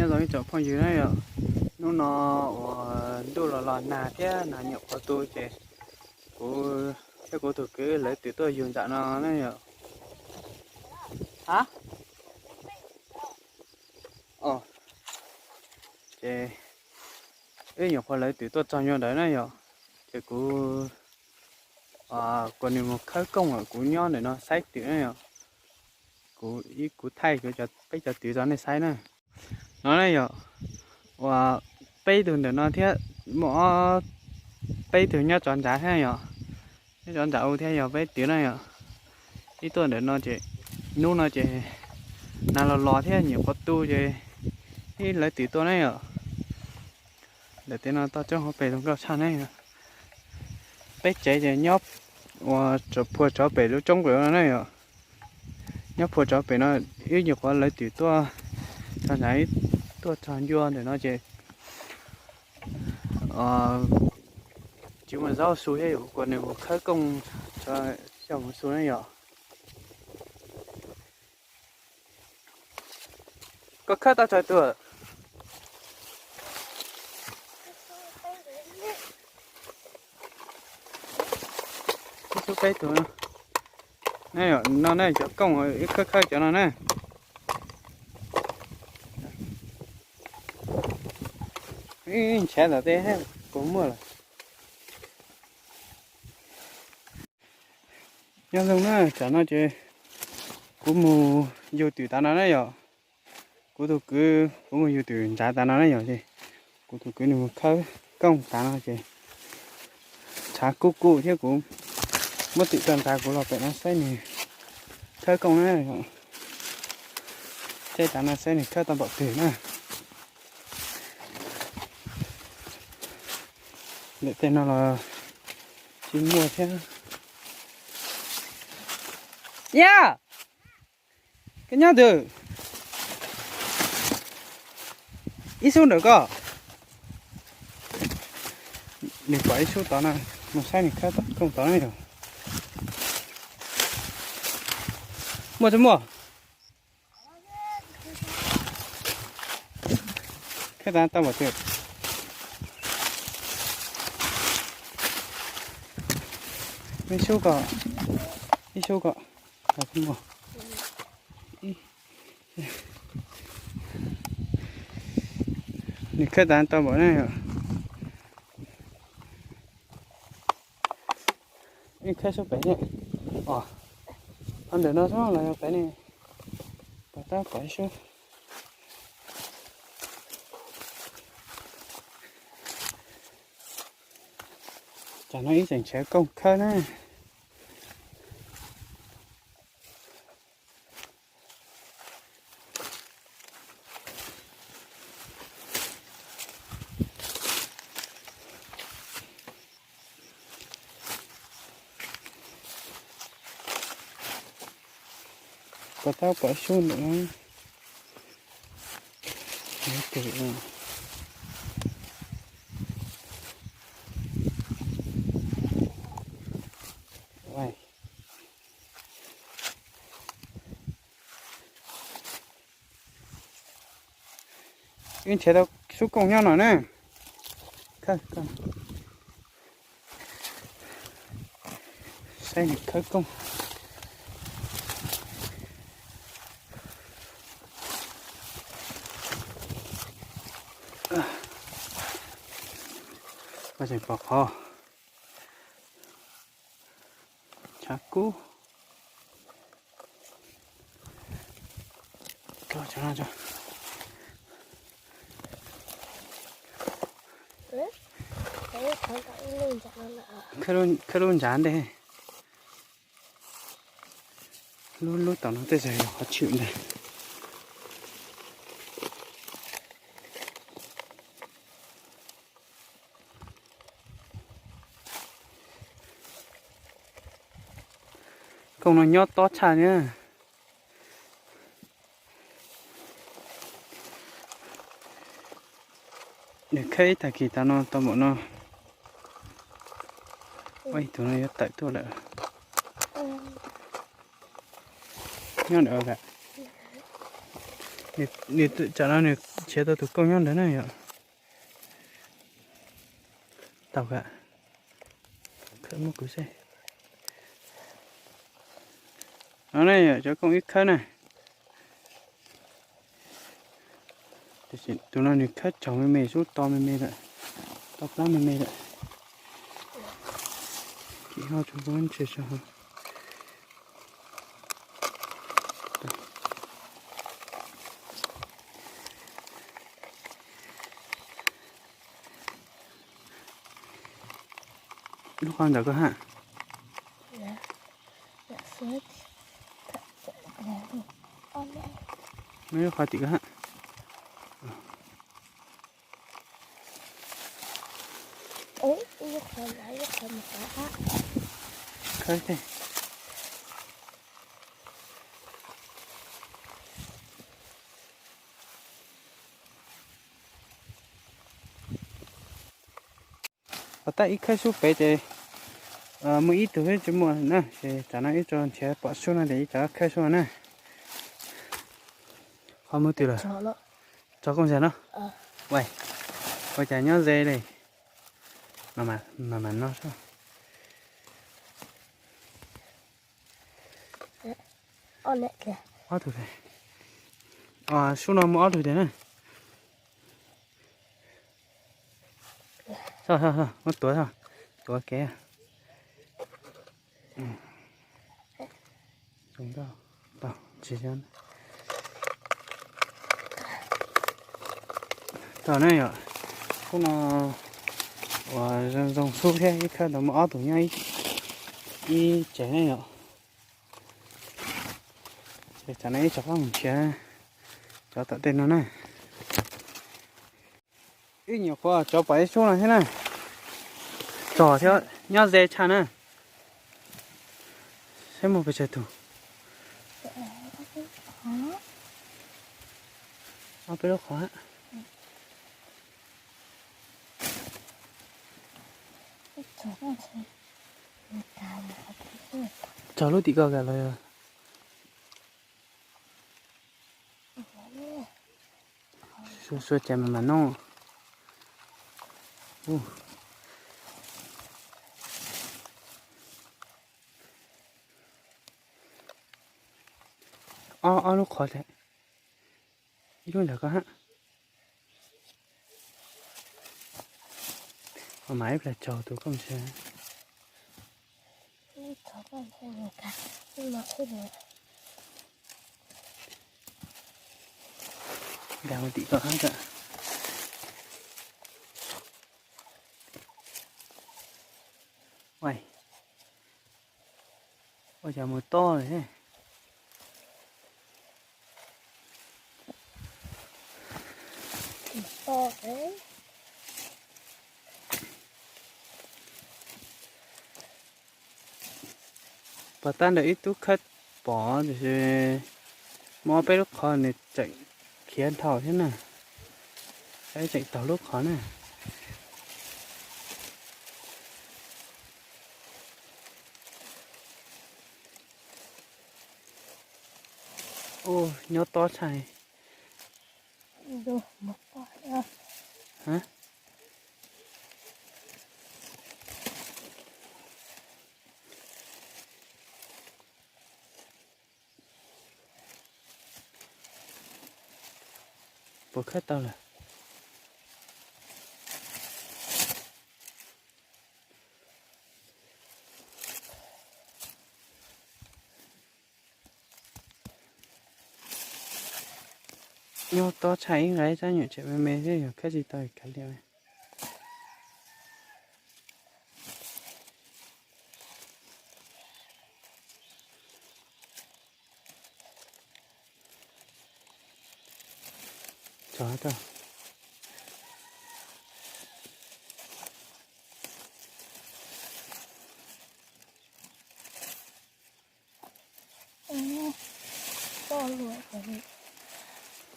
Nyob zoo ib tsoom phooj ywg na yom, hnub no uas ntuj los los nag thiab nag nyuam qhuav tu ces kuv thiab kuv tus kwv lawv twb tuaj yug ntawm no na yom. Ha? Ces wb nyuam qhuav lawv twb tuaj txog nyuag ntawd na yom, ces kuv kuv nws mus khawb kooj lawm, kuv nyob ntawm no saib twm na yom. Kuv ib kuv thaij peb cov twm rau nej saib na. No na yom, uas peb tug ntawm no thiab muaj ob peb tug nyob tsov ntshav thiab yom, nyob tsov ntshav u thiab yog peb twm na yom. Ib tuaj ntawm no ces hnub no ces nag los los thiab nyuam qhuav tu ces ib lawv twm tuaj na yom. Ntawm tej no toj roob hauv pes zoo nkauj tshaj na. Peb tsev ces nyob uas phua tsov pem lub roob pem no na yom. Nyob phua tsov pem no, ib nyuam qhuav lawv twm tuaj txog ntshav, tuaj txog ncua ntawm no ces tsis muaj zaub su thiab, kuv kuv nws mus khawb kooj xyov mus su na yom. Koj khawb tau tsawg tus? Ib xub peb tug no. No ne cov kooj, ib khawb khawb cov no na. Ib ntshav tom tej puas muaj lawm. Nyob zoo na, tsam no ces kuv mus yug twm tas no na yom. Kuv tus kwv, kuv mus yug twm ntshav tas no na yom, ces kuv tus kwv nws mus khawb kooj tas no ces tshav kub kub thiab kuv muab twm tso nrad, kuv los pem no saib nws khawb kooj na. Caij tas no saib nws khawb tau npaum twg na. Ntawm tej no los tsis muaj thiab. Yaj, koj nyob twg? Ib xub ntawm koj. Nws pom ib xub tod na, mus saib nws khawb kooj tod na yom. Muaj tsis muaj? Khawb tas tau npaum twg? Ib xub kom, ib xub kom, kom tsis muaj. Nws khawb tas tau npaum na. Ib khawb xub pem ne. Os, ntawm no xwb los yog pem ne. Pom tab pom ib xub. Tsam no ib tseem tshav kooj khawb na. Pom tab pom ib xub ntawm no. Wb nrhiav tau xub kooj nyob no na. Saib nws khawb kooj. Koj tseem pom qhov tshav kub. Khawb lub ntshav ntej. Lub lub tom no tej zaum yog qhov tshwm ntag. Kooj no nyob tob tshaj thiab. Nws khawb ib tag kis tas no tau npaum no. Ua ib tug no yuav tawm tuaj lawm. Nyob ntawd lawm. Nws tsam no nws nrhiav tau tus kooj nyob ntawd na yom. Tau ka, khawb muab kuv seb. No ne yom, cov kooj ib khawb na. Tus no nws khawb tsaug me me, xub to me me lawm, to plab me me lawm. Kim ho tso ntshe sa. Lub qhov ntawd koj ha. Muab lub qhov tim koj ha. Khawb thiab. Pov tab ib khawb sub pem ces muaj ib tug thiab tsis muaj na, ces tsam no ib tso nrhiav pom sub no ces ib tso khawb sub no na. Qhov mus twg lawm? Tso kooj zag no. Ua cas nyob ze li? Mam mam no. Ob tug, sub no muaj ob tug tiag na. Muab tuav, tuav kev. Tsis tau ne yom. Khub no uas zoo zoo xub thiab, ib khawb ntawd muaj ob tug nyob ib tsev ne yom. Ces tsam no ib tso pab mus nrhiav cov tom tej no na. Ib nyuam qhuav cov pom ib sub no thiab na. Txog thiab, nyob ze tshaj na. Saib muaj pes tsawg tus. Ob peb lub qhov. Txog lub tim ko kiag los yog. Suav suav ces mas mam noj. Ob, ob lub qhov, ib lub ntawm ko ha. Ho mam ib pliag tsaug tus kooj ntshe. Nkag mus tim ko ha. Ua cas mus tob li. Pov tab ntawm ib tug khawb pom tiam sis muaj ob peb lub qhov nws tseem khiav dhau thiab na. Saib tseem taug lub qhov na. Ua nyob tob tshaj. Puas khawb tau lawm? Nyob tob tshaj ib nqaij, tsab nyuam tseem me me thiab, yog khawb tsis tau kav liam. Tso tau.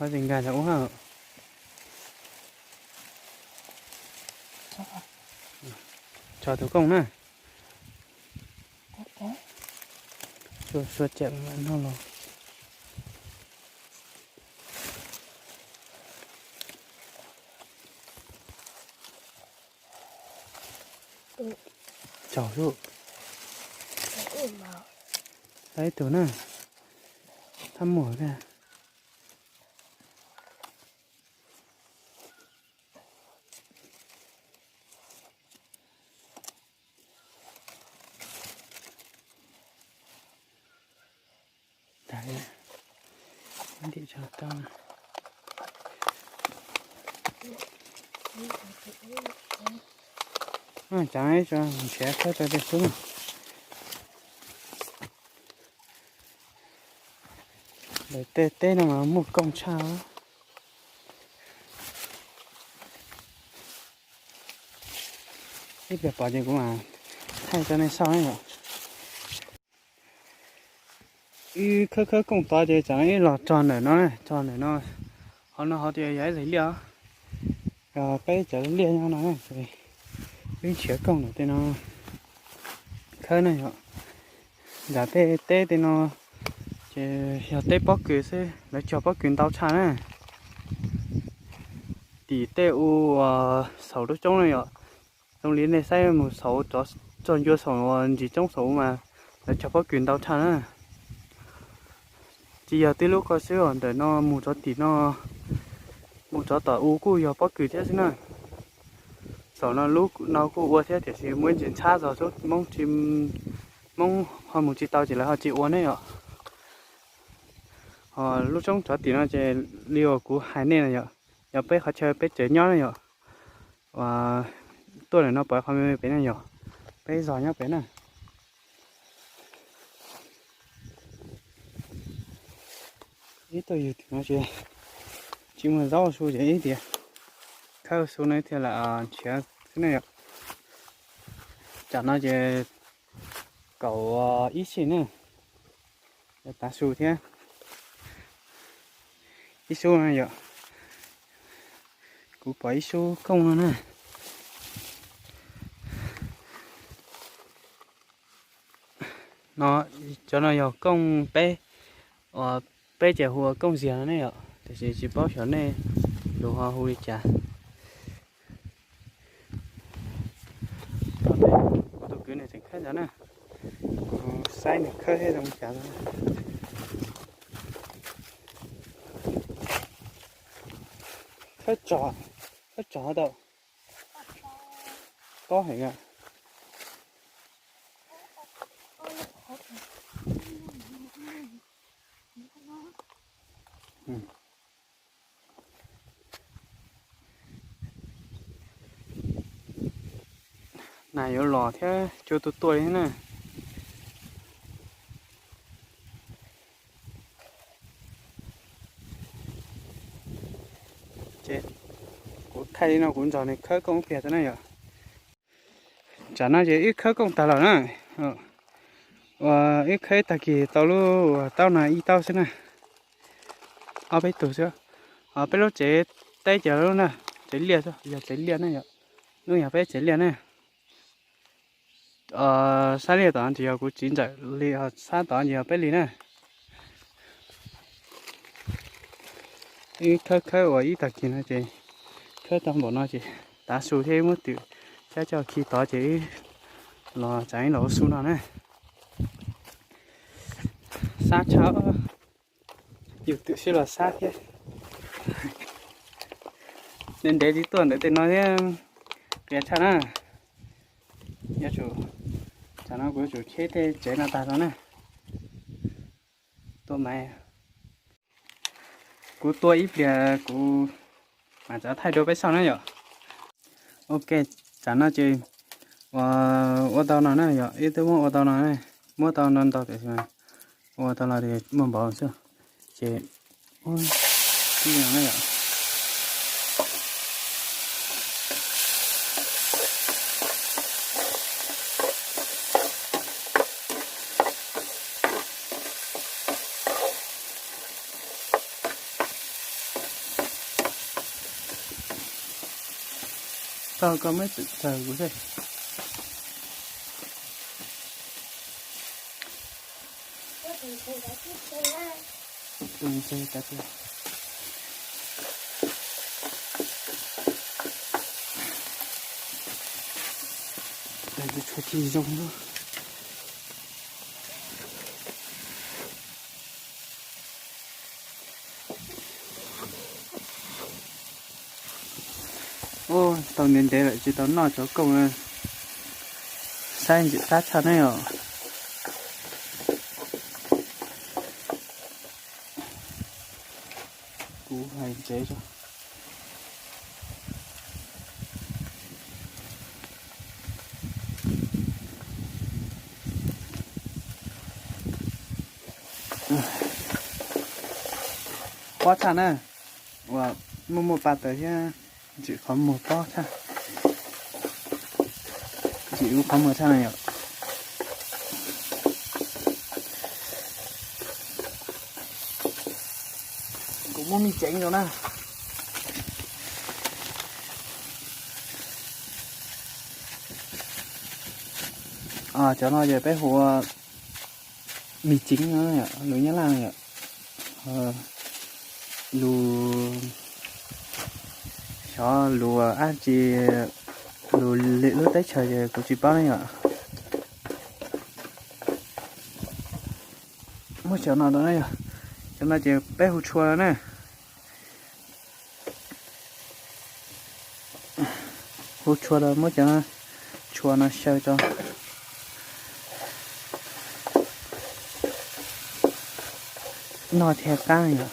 Qhov tsis nkag los ub ha. Tso tus kooj na. Suav suav cem mam noj los. Tsaug lub. Tau ib tug na. Thab muag thiab. Tag, ntim tso tau. Tsav ib tso nrhiav khawb rau tej xub. Lawv tej teb no mas muaj kooj tshaj. Ib pliag pom ces kuv mam thaij rau nej saib na yom. Wb khawb khawb kooj tod ces tsam no wb los txog ntawm no, txog ntawm no, qhov no qhov tias yog ib zes liaj os. Yog peb cov liaj nyob no, wb nrhiav kooj ntawm tej no khawb na yom. Nram tej teb tej no ces yog teb pob kws xwb, lawv cog pob kws ntau tshaj na. Tim tej u uas saum lub roob na yom, zoo li nej saib mus saum, txog ncua saum uas ntsis roob saum mas lawv cog pob kws ntau tshaj na. Tsis yog tib lub ko xwb os, ntawm no mus rov tim no, mus rov tom u kuj yog pob kws thiab xwb na. Saum no lub no kuj ua thiab tiam sis muaj ib ntsis ntxhab zog xwb, Hmoob tsis, Hmoob ho mus tsis tau ces lawv ho tsis ua ne yom. Ho lub roob rov tim no ces li uas kuv hais nej na yom, yog peb qhov chaw peb tsev nyob na yom. Uas tuaj ntawm no pom qhov me me pem na yom, peb zos nyob pem na. Ib tuaj yug tim no ces tsis muaj zaub su ces ib tias khawb su no thiaj lam nrhiav xwb na yom. Tsam no ces kaum ib sij na, tav su thiab ib sub no yom. Kuv pom ib sub kooj no na. No, cov no yog kooj peb, uas peb ces hu ua kooj ziag no ne yom, tiam sis tsis paub xyov nej lus ho hu li cas. Kuv tus kwv nws tseem khawb ntawd na, kuv saib nws khawb thiab zoo li cas. Khawb tsov, khawb tsov tau. Tob heev a. Nas yuav los thiab, cua tua tua li thiab na. Ces kuv thaij li no kuv nrog nws khawb kooj ib pliag tso na yom. Tsam no ces wb khawb kooj tag lawm na. Uas wb khawb ib tag kis tau lub uas taub no ib taub xwb na. Ob peb tug xwb. Peb lub tsev teb ces lub na, tsev liaj xwb, yog tsev liaj na yom. Lub yog peb tsev liaj na. Sab liaj tod ces yog kuv txiv ntxawm li, sab tod ces yog peb li na. Wb khawb khawb uas ib tag kis no ces khawb tau npaum no ces tav su thiab wb muab twm cab coj khi tod ces wb los tseem los ua su no na. Sab tshaj, yus twm sib los sab thiab. Ntev ntev tsis tuaj ntawm tej no thiab, qias tshaj na. Yuav tsum, tsam no kuv yuav tsum cheb tej tsev no tag no na. Tua maiv. Kuv tua ib pliag kuv mam txav thaij rau peb saib na yom. Ok, tsam no ces ua tau no na yom, wb twb muab ua tau no, muab tau no ntau tiam sis ua tau los muaj npaum xwb. Ces ib no na yom. Tau koj muab txawm kuv thiab. Tsis zoo. Ua tau ntev ntev lawm tsis tau noj cov kooj, saib ntxim qab tshaj ne yom. Kuv hais ntsev tso. Pob tshaj na, uas muaj muaj pa taws thiab, ntxim qhov muag pob tshaj, ntxim lub qhov muag tshaj na yom. Kuv muab me ceev rau na. Cov no ces peb hu ua me ceev no, lus Nyab Laj no yom. Lus, xyov lus dab tsi, lus lwm lub teb chaws ces kuv tsis paub ne yom. Muab cov no rau na yom, cov no ces peb hu tshua na. Hu tshua rau, muab cov tshua no xyaw tso. Noj thiaj qab yom.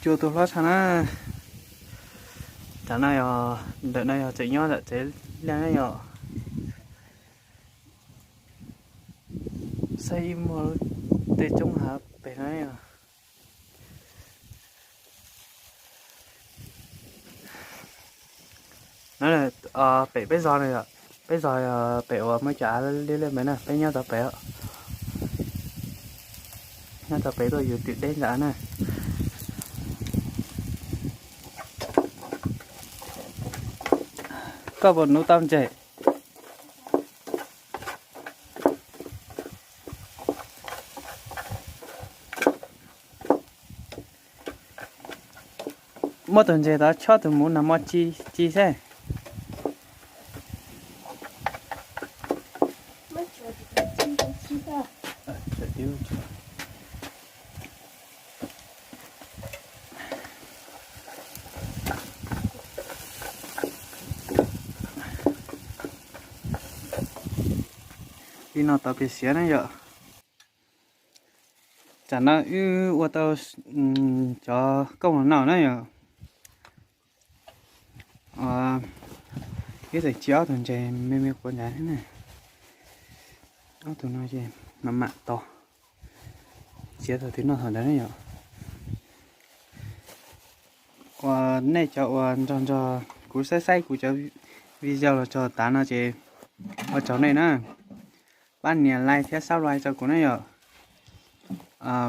Cua tus hlob tshaj na. Tam no yog, ntawm no yog tseem nyob ntawm tsev liaj na yom. Saib ib muag tej coob hav pem no yom. No pem peb zos no yom, peb zos pem uas muaj cov av liab liab pem na, peb nyob tod pem, nyob tod pem tuaj yus twm deb ntawd na. Koj puas nuv tau ntses? Muab tus ntses tod chob tus muv nag hmo ci, ci seb. Li no tau pes siav na yom. Tsam no wb ua tau cov kooj los noj na yom. Ib txawm ci ob tug ntses me me quav nrad thiab na. Ob tug no ces mam mam tos, txiav thaum twg noj thaum ntawd na yom. Uas nej cov uas nrog nrog kuv saib saib kuv cov video los txog tav no ces ua tsaug nej na. Pab nias like thiab subscribe rau kuv na yom.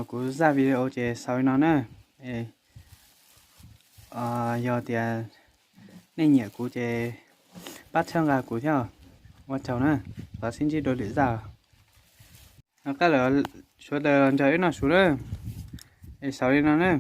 Kuv zaj video ces xaus li no na. Yog tias nej nyiam kuv ces pab txhawb nqa kuv thiab. Ua tsaug na, thov sib ntsib dua lwm zaj. Qab lawm, sawv daws nrog wb noj su na. Es xaus li no na.